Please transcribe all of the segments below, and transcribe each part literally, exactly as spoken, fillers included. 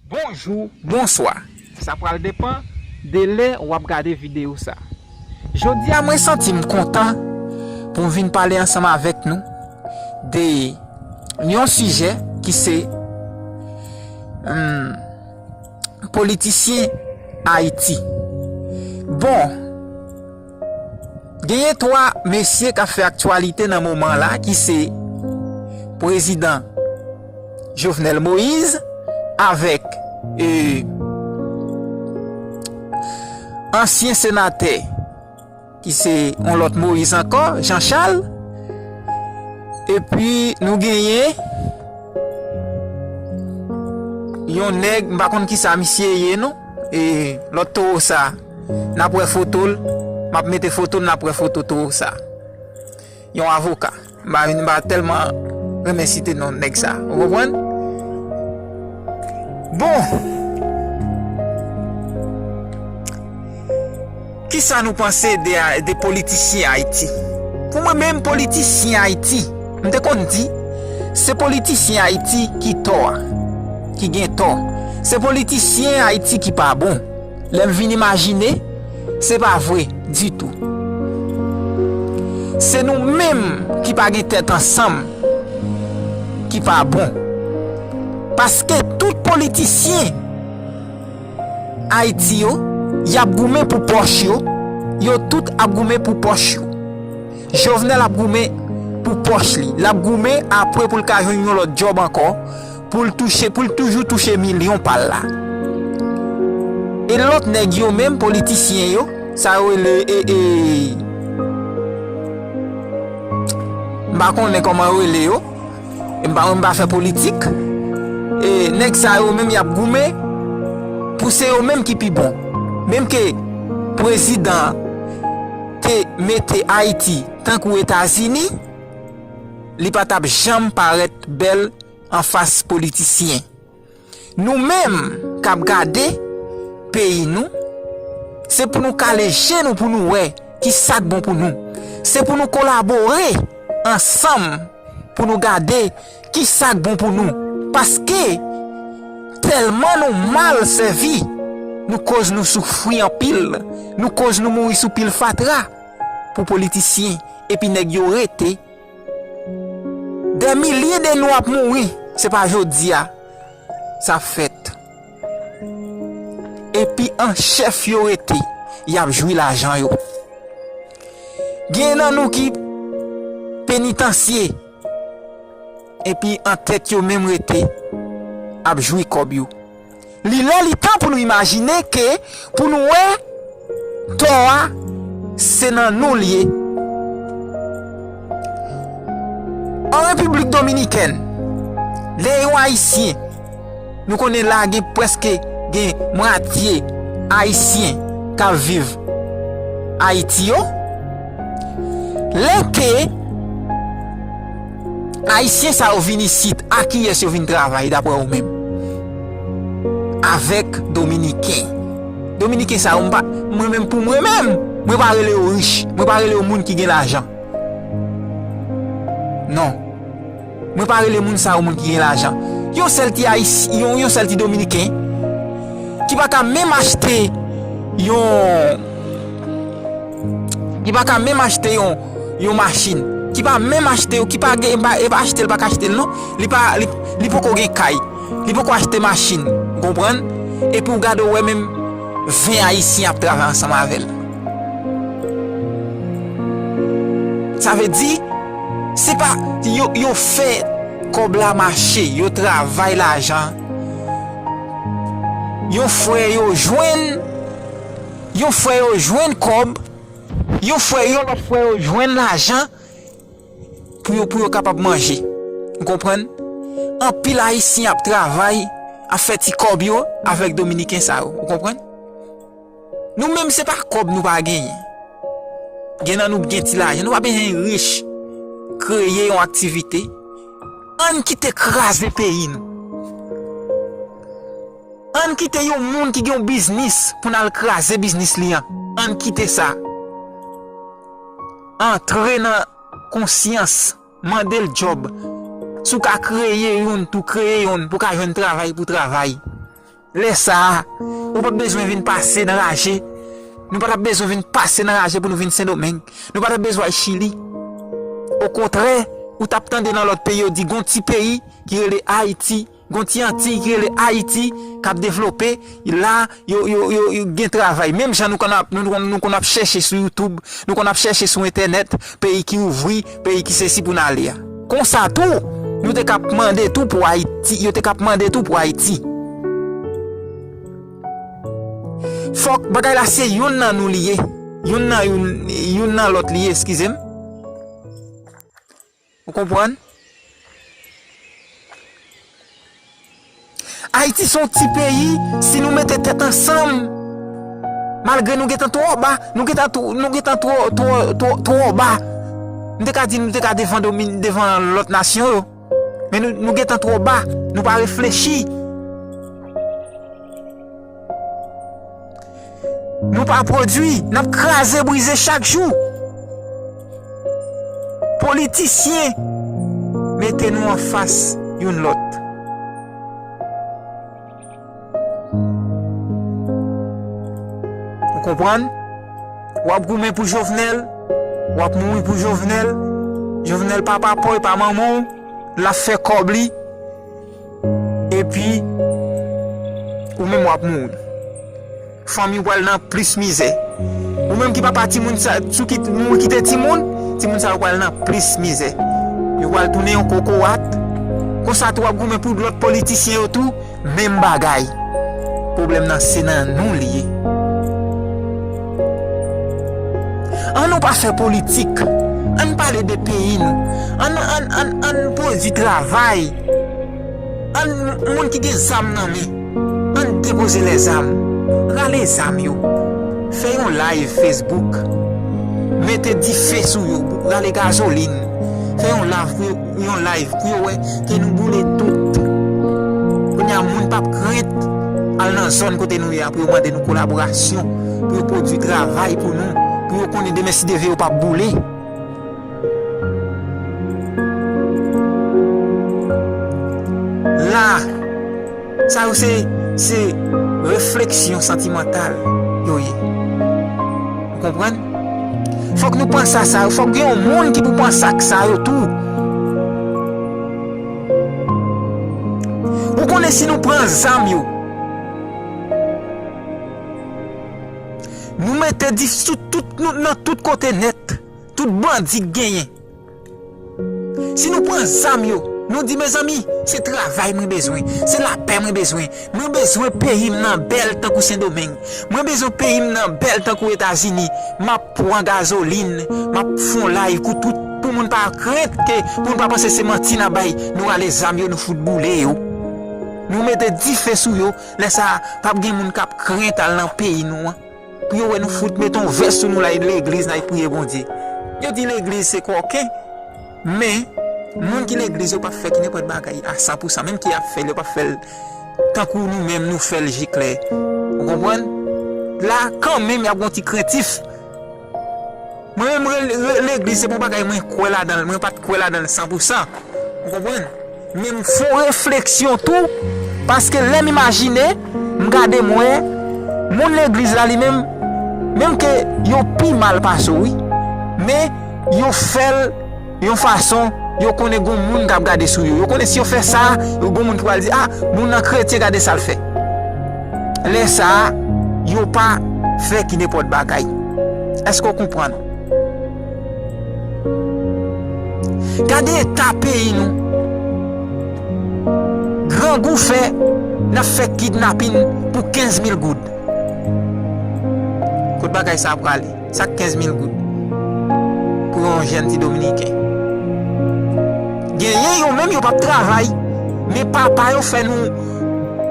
Bonjou, bonswa. Sa pral depann de lè w ap gade videyo sa. Jodi a, mwen santi m kontan pou m vin pale ansanm avèk nou de yon sijè ki se, hmm, politisyen Ayiti. Bon, genyen twa mesye k ap fè aktyalite nan moman la, ki se prezidan Jovenel Moïse avèk, e, ansyen senatè ki se yon lòt Moïse ankò, Jean Charles. Epi nou genyen yon nèg, m pa konn kisa misye ye non. E lòt towo sa, n ap wè foto l, m ap mete foto l, n ap wè foto towo sa. Yon avoka. M pa, m pa tèlman renmen site non nèg sa. Ou konprann? Bon. Kisa nou panse de, de politisyen Ayiti? Pou mwen menm, politisyen Ayiti, m te konn di, se politisyen Ayiti ki tò a, ki gen tò. Se politisyen Ayiti ki pa bon. Lè m vin imajine, se pa vre ditou. Se nou menm ki pa gen tèt ansanm ki pa bon. Paske tout politisyen Ayiti yo, y ap goumen pou pòch yo, yo tout ap goumen pou pòch yo. Jovenel ap goumen pou pòch li, l ap goumen apre pou l ka jwenn yon lòt djòb ankò, pou l touche, pou l toujou touche milyon pa l la. E lòt nèg yo menm, politisyen yo, sa yo rele, e, e, m pa konnen kòman yo rele yo, e m pa, m pa fè politik. E nèg sa yo menm, y ap goumen pou se yo menm ki pi bon. Menm ke prezidan te mete Ayiti tankou Etazini, li pa t ap janm parèt bèl anfas politisyen. Nou menm k ap gade peyi nou, se pou nou kale je nou pou nou wè ki sa k bon pou nou. Se pou nou kolabore ansanm pou nou gade ki sa k bon pou nou. Paske tèlman nou mal sèvi, nou koz nou soufri anpil, nou koz nou mouri sou pil fatra pou politisyen, epi nèg yo rete. Dè milye de nou ap mouri, se pa jodi a sa fèt. Epi an chèf yo rete, y ap jwi lajan yo. Gen nan nou ki penitansye, epi an tèt yo menm rete, ap jwi kòb yo. Li lè li tan pou nou imajine ke, pou nou wè tò a, se nan nou l ye. An Repiblik Dominikèn, lè yon Ayisyen, nou konnen la gen prèske, gen mwatye Ayisyen k ap viv Ayiti yo. Lè ke Ayisyen sa yo vin isit, a kiyès yo vin travay, daprè ou menm? Avèk Dominiken. Dominiken sa yo, m pa, mwen menm, pou mwen menm, mwen pa rele yo rich, mwen pa rele yo moun ki gen lajan. Non. Mwen pa rele moun sa yo moun ki gen lajan. Yon sèl ti Ayis-, yon, yon sèl ti Dominiken ki pa ka menm achte yon, ki pa ka menm achte yon, yon machin, ki pa menm achte, ki pa gen, pa, e pa achte l, pa ka achte l non. Li pa, li, li poko gen kay, li poko achte machin, ou konprann? Epi w gade w wè menm ven Ayisyen ap travay ansanm avè l. Sa vle di, se pa, yo, yo fè kòb la mache, yo travay lajan. Yon frè yo jwenn, yon frè yo jwenn kòb, yon frè, yon lòt frè yo jwenn lajan pou yo, pou yo kapab manje. Ou konprann? Anpil Ayisyen ap travay, ap fè ti kòb yo avèk Dominiken sa yo. Ou konprann? Nou menm, se pa kòb nou pa genyen. Gen nan nou gen ti lajan, nou pa bezwen rich. Kreye yon aktivite. Ann kite kraze peyi nou. Ann kite yon moun ki gen yon biznis pou n al kraze biznis li an. Ann kite sa. Antre nan konsyans, mande l djòb. Si w ka kreye youn, tou kreye youn pou w ka jwenn travay pou travay. Lè sa a, ou p ap bezwen vin pase nan raje. Nou pa t ap bezwen vin pase nan raje pou nou vin Sendomeng. Nou pa t ap bezwen al Chili. Okontrè, ou t ap tande nan lòt peyi yo di gon ti peyi ki rele Ayiti, gon ti Antiy ki rele Ayiti, k ap devlope, la, yo, yo, yo, yo gen travay. Menm jan nou konn ap, nou, nou, nou konn ap chèche sou YouTube, nou konn ap chèche sou entènèt, peyi ki ouvri, peyi ki sesi pou n ale a. Konsa tou, nou te k ap mande tou pou Ayiti, yo te k ap mande tou pou Ayiti. Fòk bagay la se youn nan nou li ye. Youn nan youn, youn nan lòt li ye, eskize m. Ou konprann? Ayiti se yon ti peyi, si nou mete tèt ansanm, malgre nou gentan twò ba, nou gentan twò, nou gentan twò, twò, twò, twò ba. M te ka di nou te ka devan domi-, devan lòt nasyon yo. Men nou, nou gentan twò ba, nou pa reflechi. Nou pa pwodui, n ap kraze brize chak jou. Politisyen, mete nou anfas youn lòt. Ou konprann? W ap goumen pou Jovenel, w ap mouri pou Jovenel. Jovenel pa papa w, e pa manman w, l ap fè kòb li. Epi, ou menm w ap mouri. Fanmi w pral nan plis mizè. Ou menm ki papa timoun sa, sou ki mouri kite timoun, timoun sa yo pral nan plis mizè. Yo pral tounen yon kokorat. Konsa tou w ap goumen pou lòt politisyen yo tou, menm bagay. Pwoblèm nan se nan nou li ye. An nou pa fè politik. Ann pale de peyi nou. Ann, ann, ann, ann pwodui travay. Ann, moun ki gen zam nan men, ann depoze lèzam. Rale zam yo. Fè yon live Facebook. Mete dife sou yo. Rale gazolin. Fè yon live pou yo, yon live pou yo wè ke nou boule tout. Kounye a, moun p ap krent al nan zòn kote nou ye a pou yo mande nou kolaborasyon, pou yo pwodui travay pou nou, pou yo konnen demen si Dye vle yo p ap boule. La, sa yo se, se refleksyon santimantal yo ye. Ou konprann? Fòk nou panse a sa yo. Fòk gen yon moun ki pou panse ak sa yo tou. Ou konnen si nou pran zam yo, nou mete dif sou tout, nou, nan tout kote nèt. Tout bandi k genyen. Si nou pran zam yo, nou di, mezanmi, se travay mwen bezwen, se lapè mwen bezwen, mwen bezwen peyi m nan bèl tankou Sendomeng, mwen bezwen peyi m nan bèl tankou Etazini, m ap pran gazolin, m ap fè yon live pou tout, pou moun pa krent ke, pou moun pa panse se manti n ap bay, nou rale zam yo, nou fout boule yo. Nou mete dife sou yo, lè sa a, p ap gen moun k ap krent al nan peyi nou an. Pou yo wè nou fout mete yon vès sou nou la, legliz n al priye Bondye. Yo di legliz se kòken, men moun ki legliz yo p ap fè ki nenpòt bagay a san pou san, menm ki ap fè l, yo p ap fè l tankou nou menm nou fè l je klè. Ou konprann? La, kanmenm, y ap gon ti krentif. Mwen menm, re-, re-, legliz se pa yon bagay mwen kwè ladan l, mwen pa t kwè ladan l san pou san. Ou konprann? Men m fè yon refleksyon tou, paske lè m imajine, m gade m wè, moun legliz la li menm, menm ke yo pi mal pase w, wi, men yo fè l yon fason, yo konnen gon moun k ap gade sou yo. Yo konnen si yo fè sa, yo gon moun ki pral di, a, moun nan kretyen, gade sa l fè. Lè sa a, yo pa fè ki nenpòt bagay. Èske w konprann? Gade eta peyi nou. Grangou fè n ap fè kidnapin pou kenz mil goud. Kot bagay sa a prale? Sa k kenz mil goud pou yon jèn ti dominiken? Genyen yo menm yo p ap travay, men papa yo fè nou,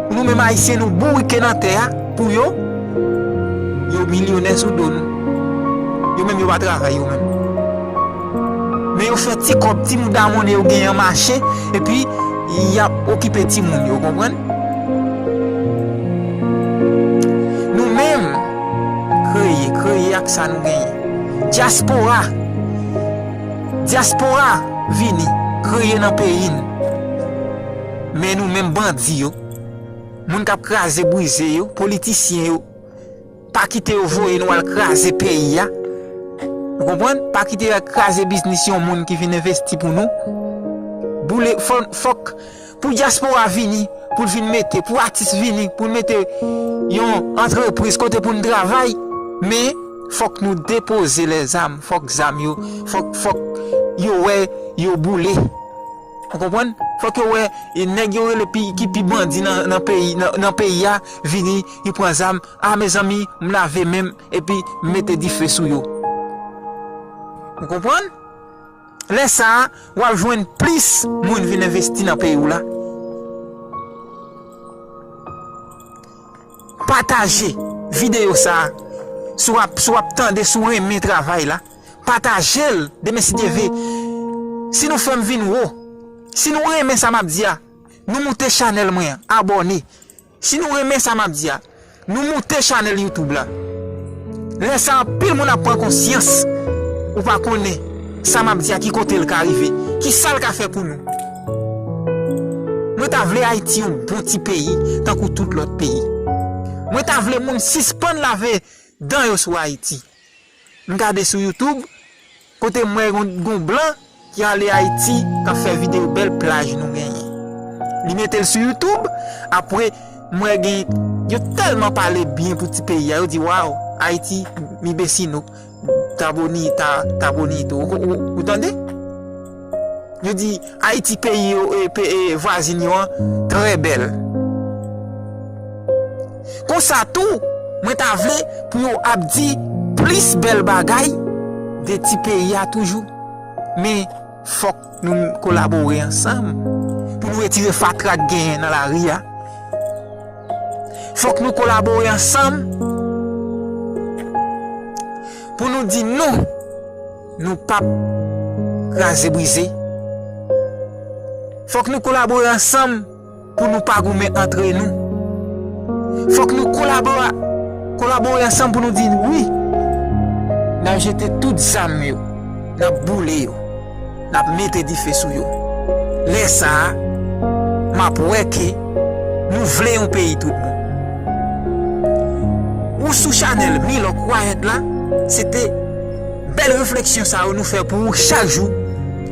nou menm ayisyen, nou bourike nan tè a pou yo. Yo milyonè sou do nou. Yo menm yo pa travay yo menm. Men yo fè ti kòb, ti mouda monnen yo genyen an mache, epi y ap okipe timoun yo, konprann? Nou menm, kreye, kreye ak sa nou genyen. Dyaspora, dyaspora, vini, kreye nan peyi n. Men nou menm bandi yo, Moun k ap kraze brize yo, politisyen yo, pa kite yo voye nou al kraze peyi a. Ou konprann? Pa kite yo al kraze biznis yon moun ki vin envesti pou nou. Boule, fò, fòk pou dyaspora vini, pou l vin mete, pou atis vini, pou l mete yon antrepriz kote pou n travay. Men, fòk nou depoze lèzam, fòk zam yo, fòk, fòk yo wè yo boule. Ou konprann? Fòk yo wè, e nèg yo rele pi, ki pi bandi nan, nan peyi, nan, nan peyi a, vini, li pran zam. A, mezanmi, m lave men m, epi m mete dife sou yo. Ou konprann? Lè sa a, w ap jwenn plis moun vin envesti nan peyi w la. Pataje videyo sa a. Si w ap, si w ap tande, si w renmen travay la, pataje l, demen si Dye ve. Si nou fè m vin wo, si nou renmen sa m ap di a, nou moute chanèl mwen an, abòne. Si nou renmen sa m ap di a, nou moute chanèl YouTube la. Lè sa a, anpil moun ap pran konsyans. Ou pa konnen sa m ap di a, ki kote l ka rive, ki sa l ka fè pou nou. Mwen ta vle Ayiti yon bon ti peyi, tankou tout lòt peyi. Mwen ta vle moun sispann lave dan yo sou Ayiti. M gade sou YouTube, kote m wè gon, gon blan ki ale Ayiti, k ap fè videyo bèl plaj nou genyen. Li mete l sou YouTube, apre m wè gen, yo tèlman pale byen pou ti peyi a, yo di, "Waw, Ayiti, mi vecino, ta boni, ta, ta bonito." Ou, ou, ou tande? Yo di, Ayiti peyi yo, e, pe-, e, vwazin yo an, trè bèl. Konsa tou, mwen ta vle pou yo ap di plis bèl bagay de ti peyi a toujou. Men, fòk nou kolabore ansanm pou nou retire fatra k genyen nan lari a. Fòk nou kolabore ansanm pou nou di non, nou p ap kraze brize. Fòk nou kolabore ansanm pou nou pa goumen antre nou. Fòk nou kolabore, kolabore ansanm pou nou di wi. N ap jete tout zam yo, n ap boule yo, n ap mete dife sou yo. Lè sa a, m ap wè ke nou vle yon peyi tout bon. Ou sou chanèl Milok Wayèt la, se te bèl refleksyon sa yo nou fè pou ou chak jou.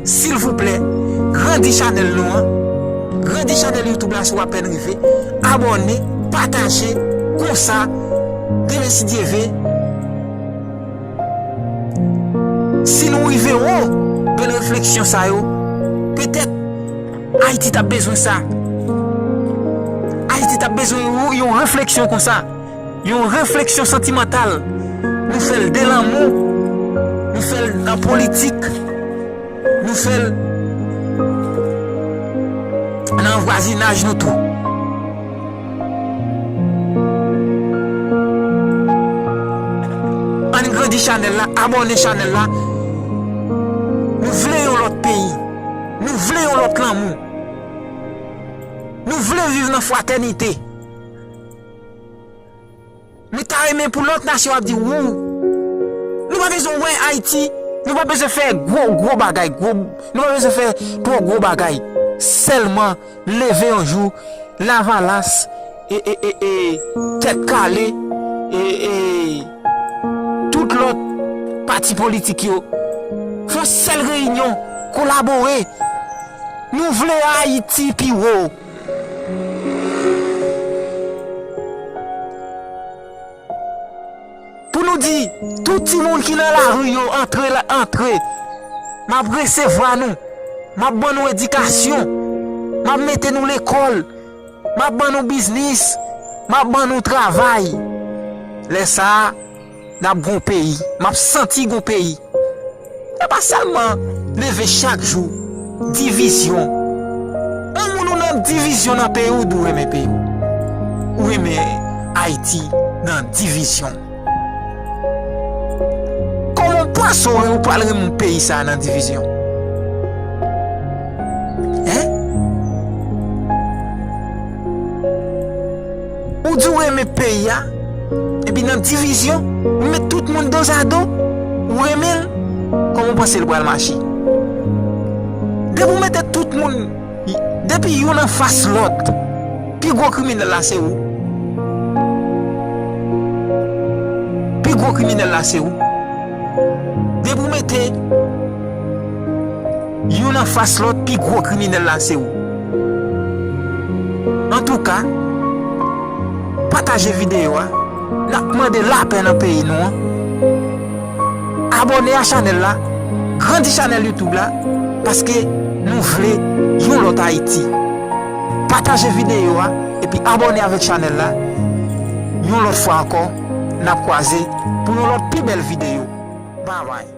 Silvouplè, grandi chanèl nou an. Grandi chanèl YouTube la si w apèn rive. Abòne, pataje, konsa, demen si Dye ve, si nou rive wo, bèl refleksyon sa yo, petèt Ayiti t ap bezwen sa. Ayiti t ap bezwen yon, yon refleksyon konsa. Yon refleksyon santimantal. Nou fè l de lanmou, nou fè l nan politik, nou fè l nan vwazinaj nou tou. Ann grandi chanèl la, abòne chanèl la. Nou vle yon lòt peyi. Nou vle yon lòt lanmou. Nou vle viv nan fratènite. Mwen ta renmen pou lòt nasyon ap di, wou, nou pa bezwen wè Ayiti, nou pa bezwen fè gwo, gwo bagay, gwo, nou pa bezwen fè twò gwo bagay. Sèlman leve yon jou, Lavalas, e, e, e, e, Tèt Kale, e, e, tout lòt pati politik yo, fè yon sèl reyinyon, kolabore. Nou vle Ayiti pi wo. Pou nou di, tout timoun ki nan lari yo, antre la, antre. M ap resevwa nou. M ap ban nou edikasyon. M ap mete nou lekòl. M ap ban nou biznis. M ap ban nou travay. Lè sa a, n ap gon peyi. M ap santi gon peyi. Se pa sèlman leve chak jou, divizyon. Yon moun ou nan divizyon nan peyi w, ou di w renmen peyi w. Ou renmen Ayiti nan divizyon. Kòman w panse w, ou pral renmen yon peyi sa a nan divizyon? Hein? Ou di w renmen peyi a, epi nan divizyon, ou met tout moun dozado, ou renmen l, kòman w panse l pral mache? Depi w mete tout moun, depi youn anfas lòt, Pi gwo kriminèl la se ou. Pi gwo kriminèl la se ou. Depi w mete youn anfas lòt, pi gwo kriminèl la se ou. Antouka, pataje videyo a. N ap mande lapè nan peyi nou an. Abòne a chanèl la, grandi chanèl YouTube la, paske nou vle yon lòt Ayiti. Pataje videyo a, epi abòne avèk chanèl la. Yon lòt fwa ankò, n ap kwaze pou yon lòt pi bèl videyo. Babay.